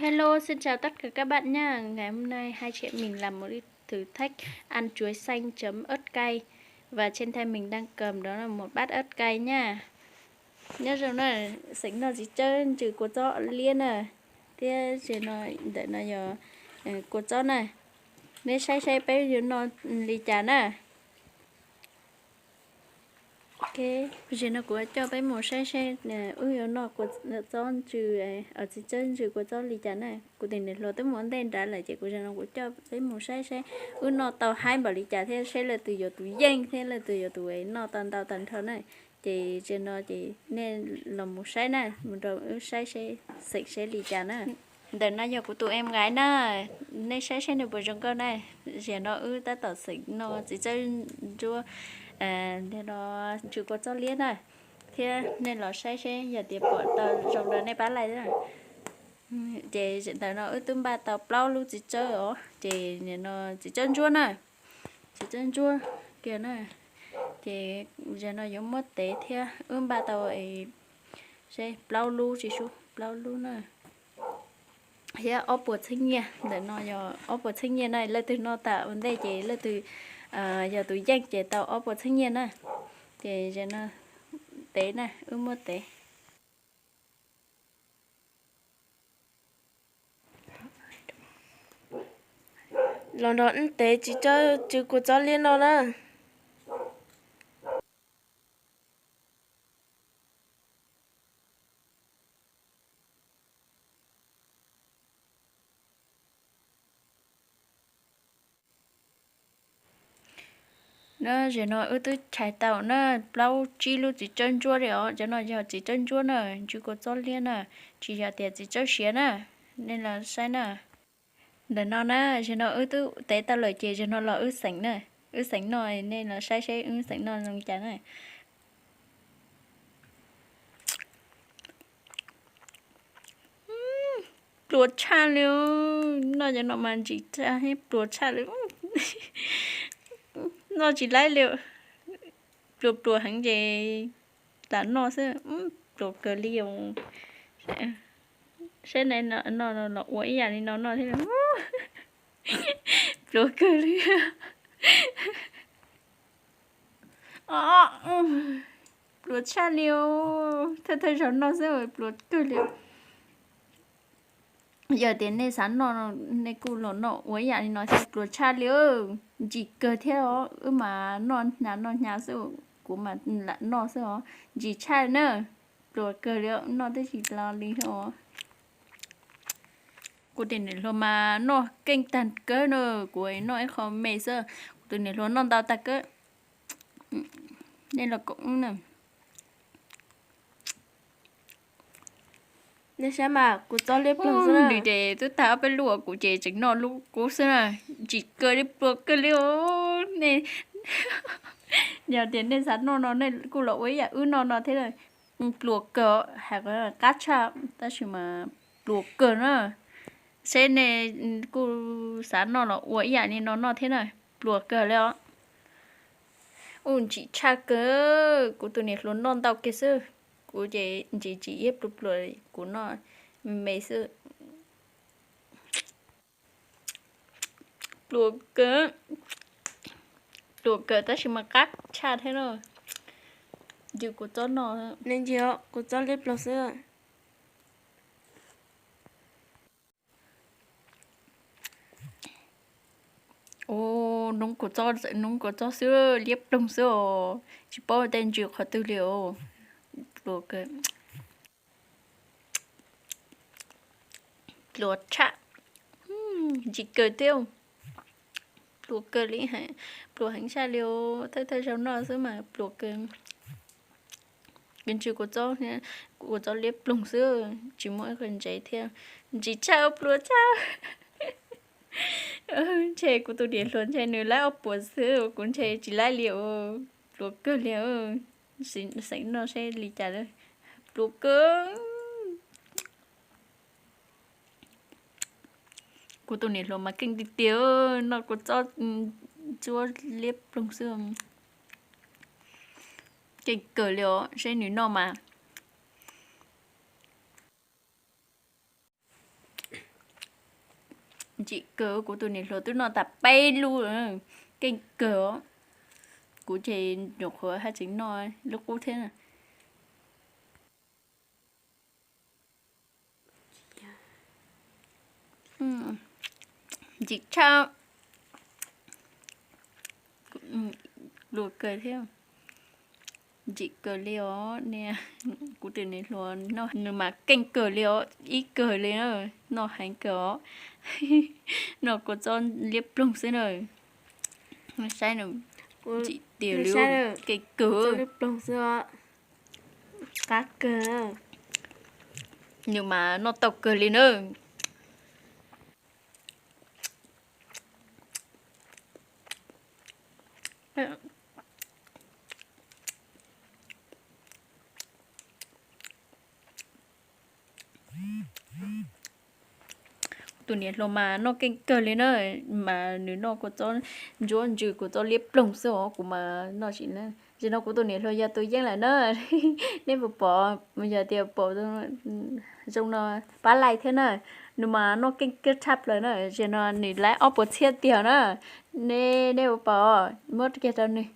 Hello, xin chào tất cả các bạn nha. Ngày hôm nay hai chị em mình làm một cái thử thách ăn chuối xanh chấm ớt cay. Và trên tay mình đang cầm đó là một bát ớt cay nha. Nyob zoo na, xeem no txiv tsawb ntsws kua txob liab na, thiab ntawm no yog kua txob na. Neb saib saib peb yuav noj li cas na. Tam sim no kuv coj peb mus saib saib wb yuav noj kua txob ntsws, txiv tsawb ntsws kua txob li cas na. Kuv tus niam hluas twb mus ua ntej nrad lawm ces kuv zaum no kuv coj peb mus saib saib wb noj tau haib npaum li cas thiab saib leej twg yuav tus yeej thiab leej twg yuav tus noj tau ntau tag nrho na. Ces zaum no ces nej los mus saib na, mus nrog wb saib saib xeem saib li cas na. Ntawm no yog kuv tus em nqaij na, nej saib saib nws puas zoo nkauj na. Zaum no wb tab tom xeem noj txiv tsawb ntsuab, no ntsws kua txob liab na, thiab nej los saib saib yog tias puas tau zoo rau nej pab like na. Ces ntawm no wb twb npaj tau plaub lub txiv tsawb os, ces no txiv tsawb ntsuab na, txiv tsawb ntsuab kiag na. Ces zaum no yuav muab tev thiab, wb npaj tau plaub lub tsis sub plaub lub na, thiab ob puas txheeb nyiaj. Ntawm no yog ob puas txheeb nyiaj na, leej twg noj tas ua ntej ces leej twg yog tus yeej ces tau ob puas txheeb nyiaj na. Ces zaum no tev na, wb muab tev. Los nrog wb tev txiv tsawb ntsws kua txob liab no na. Na, zaum no wb twb chais tau na plaub tsib lub txiv tsawb ntsuab li os. Cov no yog txiv tsawb ntsuab na, ntsws kua txob liab na, tsis yog tias txiv tsawb siav na. Nej los saib na. Ntawm no na, zaum no wb twb tev tau lawm ces zaum no los wb xeem na. Wb xeem noj, nej los saib saib wb xeem noj zoo cas na. Pluas tshaj li, noj cov no mas ntsim tshaj, pluas tshaj li. Noj tsis laib li, pluas pluas heev ces lam noj xwb, pluas kawg li os. Saib no los ua ib yam li no noj thiab, pluas kawg li. Pluas tshaj li os, thawj thawj zaug noj xwb pluas kawg li. Yog tias nej xav noj, nej kuj los noj ua ib yam li no thiab, pluas tshaj li, ntsim kawg thiab os. Wb mas noj hnyav noj hnyav xwb, kuv mas lam noj xwb os, ntsim tshaj na, pluas kawg li, noj twb tsis los li os. Kuv tus niam hluas mas noj keej tag kawg na, kuv noj ib qho me xwb, kuv tus niam hluas noj ntau tag kawg. Nej los koom wb na. Nej saib mas, kuv txob liab ploog xwb na. Nws ces twb tag ob peb lub, kuv ces tseem noj lub kub xwb na. Ntsim kawg li, pluas kawg li os. Nej, yog tias nej xav noj no nej kuj los ua ib yam wb noj no thiab. Pluas kawg, hais qab tshaj tab sis mas pluas kawg na. Seb nej kuj xav noj los ua ib yam li no noj thiab na. Pluas kawg li os. Ub, ntsim tshaj kawg, kuv tus niam hluas noj ntau kiag xwb. Kuv ces ntsim tsis iab pluas pluas, kuv noj me me xwb. Pluas kawg, pluas kawg tab sis mas qab tshaj thiab na. Ntsim kuv txob no, ntsim kuv txob liab ploog xwb. Ub, noob kuv txob, noob kuv txob xwb, liab ploog xwb os. Tsis paub tej ntsws qhov twg li os. Pluas kawg, pluas tshaj, ntsim kawg thiab. Pluas kawg li, pluas heev tshaj li os, thawj thawj zaug noj xwb mas pluas kawg. Kuv ntsis kuv txob, kuv txob liab ploog xwb, tsis muaj ib qho ntsev thiab. Ntsim tshaj, pluas tshaj. Ntshe kuv tus niam hluas ntshe nws laib ob puas xwb, kuv ntshe tsis laib li os. Pluas kawg li. Xeem noj seb li cas, pluas kawg. Kuv tus niam hluas mas keej tiag tiag, noj kuv txob ntsuab liab ploog xwb. Keej kawg li os, seb nws noj mas. Ntsim kawg, kuv tus niam hluas twb noj tas peb lub, keej kawg os. Kuv ces nyuam qhuav haj tseem noj lub qub thiab. Ntsim tshaj, luag kawg thiab. Ntsim kawg li os, kuv tus niam hluas noj nws mas keej kawg li os, ib kawg li na, noj heev kawg os. Noj kua txob liab ploog xwb na. Saib nws, ntsim tiag li, keej kawg. Qab kawg. Nws mas noj tau kawg li na. Tus niam hluas mas noj keej kawg li na, mas nws noj kua txob ntsuab ntsws kua txob liab ploog xwb os, kuv mas noj tsis na. Tam sim no kuv tus niam hluas yog tus yeej lawm na. Nej puas pom, yog tias pom zoo no pab like thiab na. Nws mas noj keej kawg tshaj plaws na, tam sim no nws laib ob puas txhiab tiag na. Nej, nej puas pom, muab kiag rau nws.